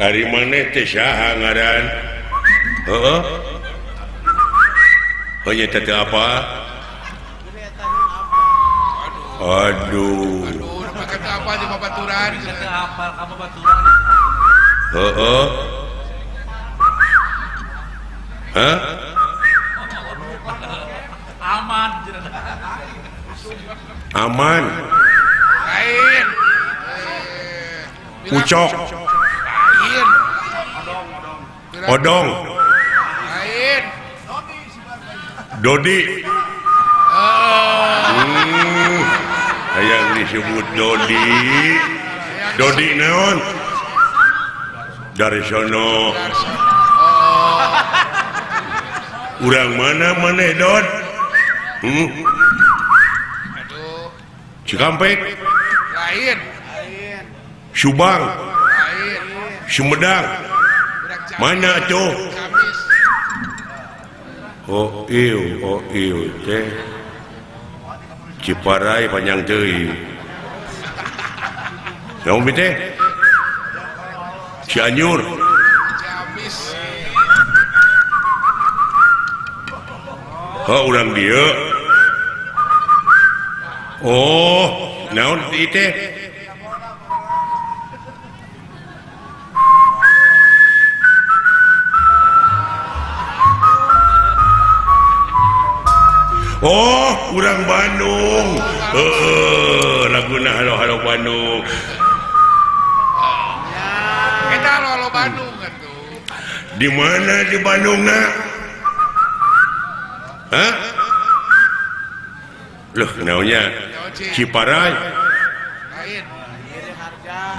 Ari maneh teh saha ngaran? Heeh. Oh nya teh apa? Aduh. Aduh, make teu apa jeung babaturan? Teu apal ka babaturan. Heeh. Hah? Aman. Aman. Lain. Ucok. Lain. Odong. Lain. Dodi. Hayang disebut Dodi. Dodi naon? Dari sono. Urang mana maneh Dod? Aduh. Cikampek. Lain. Subang. Lain. Sumedang. Mana tuh? Oh iu teh. Ciparai panjang teuing. Naon teh? Cianjur. Ciamis. Oh, urang dieu. Oh, naon ieu teh? Oh, urang Bandung. Heeh, laguna halo-halo Bandung. Eta halo-halo Bandung atuh. Di mana di Bandungna? Hah? Loh, naonnya? Ciparai. Lain.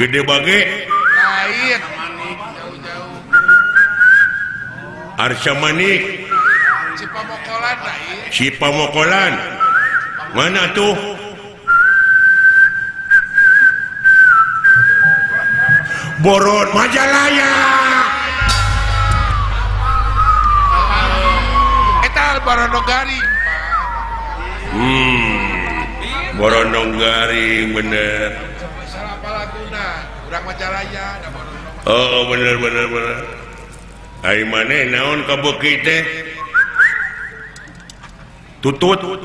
Gede Bage. Lain. Jauh-jauh. Arca Manik. Cipamokolan lain. Cipamokolan. Mana tuh? Boron Majalaya. Eta Boronong Garing. Boronong Garing bener. Salah laguna, urang Majalaya da Boronong. Oh, bener bener bener. Ai maneh naon kabeuki teh? Tutut. Lain.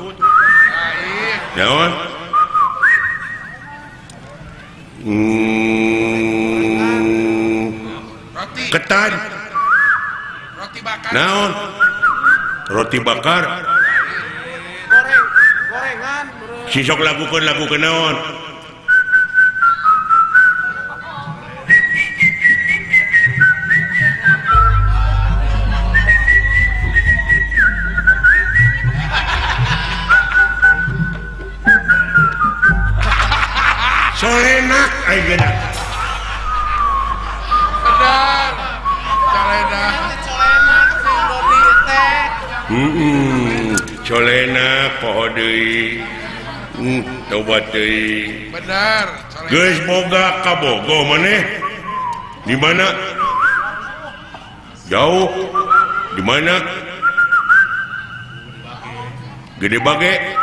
Naon? Roti. Ketan. Roti bakar. Naon? Roti bakar. Goreng, gorengan. Sisok lakukan lakukan naon? Solenak aing geuna. Benar. Solenak. Solenak sing Dodi teh. Colenak poho deui. Tobat deui. Benar. Geus boga kabogoh maneh. Di mana? Jauh. Di mana? Gede Bage.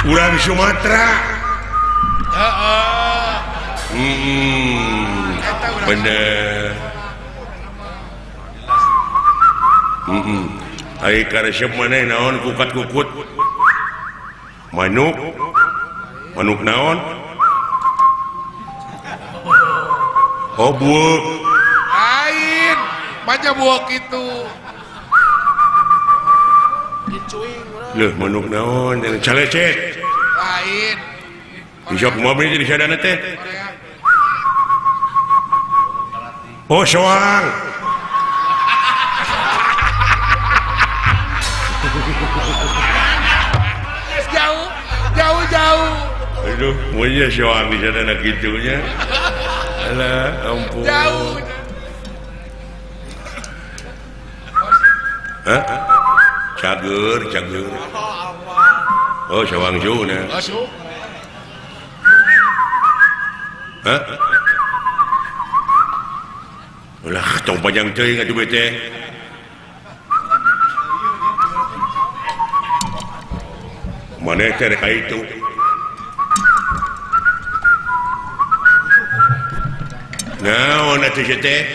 Urang Sumatera. Bener. Ai karesep maneh naon kukat-kukut? Manuk. Manuk naon? Oh, buuk. Lain, baca buuk itu. Loh, manuk naon? Calecet. Lain. Bisa kumaha bener di sadana teh? Oh, soang. Jauh, jauh, jauh. Aduh, punya soang di sadana kitunya. Alah, ampun. Jauh. Hah? Cager, cager. Oh, soang juna. Hah? Ulah tong panjang teuing atuh bete. Maneh teh rek ka itu. Naon atuh sia teh?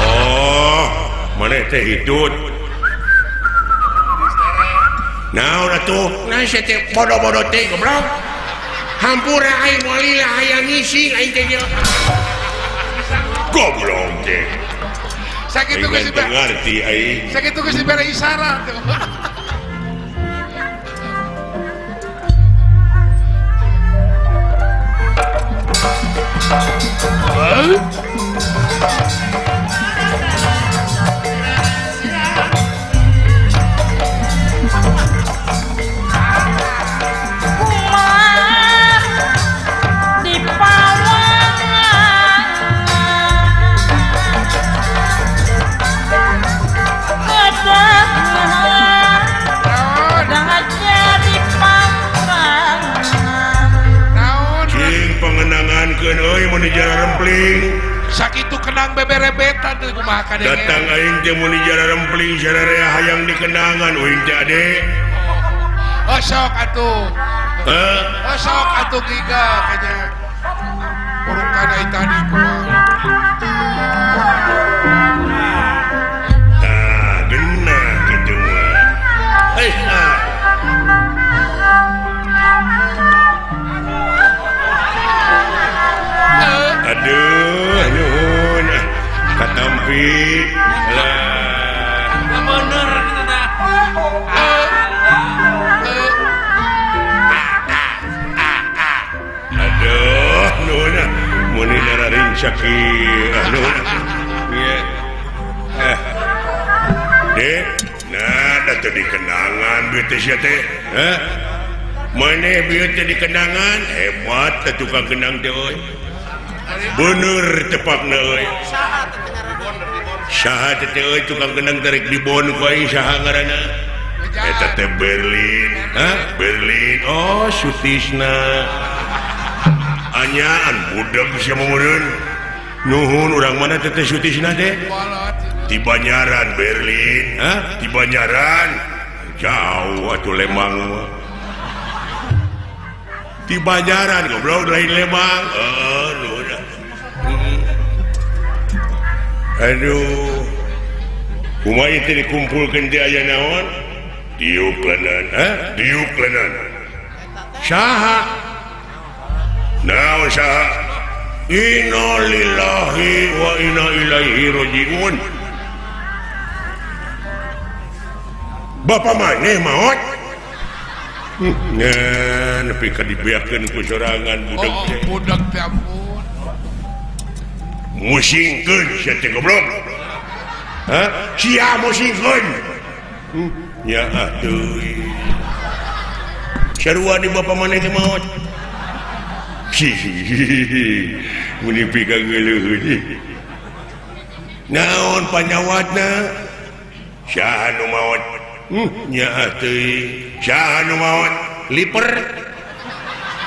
Oh, maneh teh hitut. Naon atuh? Nah sia teh bodoh-bodoh teh goblok. Hampura aing moal lila hayang ngising aing teh nya. Goblok teh. Sakitu geus ngarti aing. Sakitu geus dibere isyarat. Sakitu kenang beberebetan teh kumaha kadenge. Datang aing teh mun dijara rempling sararea hayang dikenangan uing teh ade. Oh sok atuh. Heh. Oh sok atuh giga kayaknya. Urukan ai tadi kumaha. Tah genah kitu mah. Eh ah. Aduh, nuhun katampi lah. Bener gitu dah. Aduh, nuhun mun nararing kieu. Nuhun. Ieu. Dek, nah da teu dikenangan bieu teh sia teh. Hah? Maneh bieu teh dikenangan, hebat teh tukang kenang teh euy. Bener tepakna euy. Saha teh euy tukang kenang tarik dibon ku aing saha ngaranna? Eta teh Berlin. Hah? Berlin. Oh, Sutisna. Anyaan budak sia meureun. Nuhun urang mana teh Sutisna teh? Di Banyaran Berlin. Hah? Di Banyaran. Jauh atuh Lembang mah. Di Banyaran goblok lain Lembang. Aduh, kumaha ieu teh dikumpulkeun teh aya naon? Diuk leuneuh, hah? Diuk leuneuh. Saha? Naon saha? Innalillahi wa inna ilaihi rajiun. Bapak maneh maot? Nah, nepi ka dibeakeun ku sorangan budak teh. Oh, budak teh ampun. Musingkeun sia teh goblok. Hah? Sia musingkeun. Nya atuh. Sarua di bapa maneh teh maot. Muni pika geuleuh. Naon panyawatna? Saha nu maot? Nya atuh. Saha nu maot? Liper.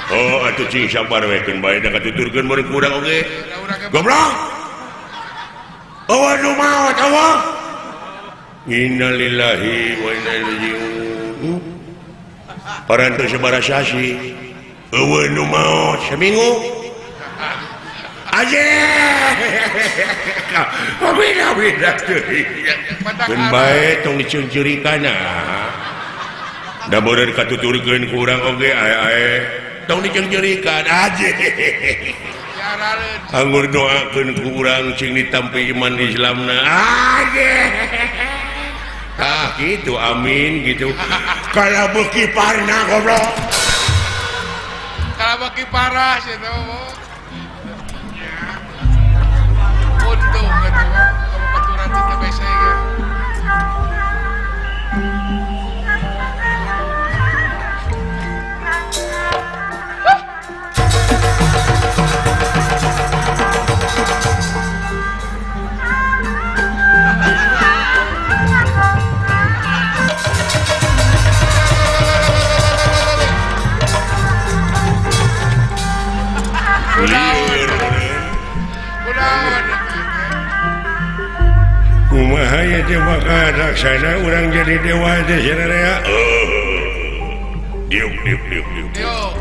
Oh, atuh cing sabar we keun bae da katuturkeun meureun ku urang oge. Goblok. Eueuh nu maot eueuh. Innalillahi wa inna ilaihi raji'un. Parantos sabaraha sasi. Eueuh nu maot saminggu. Aje. Beda-beda teuing. Keun bae tong diceungceurikan ah. Da meureun katuturkeun ku urang oge ae-ae. Tong diceungceurikan aje. Anggur doakeun ku urang cing ditampi iman Islamna. Aje. Ah gitu amin gitu. Kalau beuki parna goblok. Kalau beuki parah sih teh. Untung gitu kamu baturan teh TBC ge. Nah ya teh bakal laksana urang jadi dewa teh cenah. Diuk diuk diuk diuk. Diuk.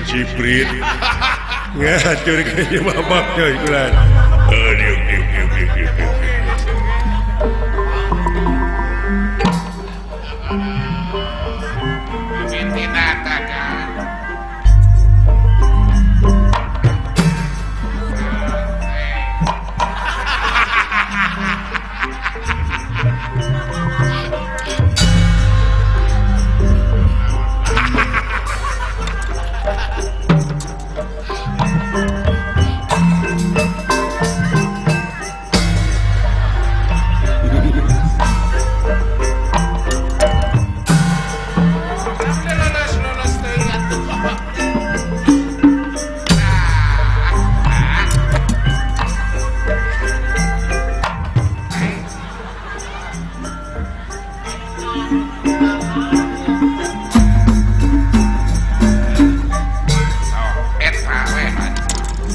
Ciprit ngacur kayaknya babak coy kulan. Diuk diuk diuk diuk diuk.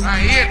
Lain.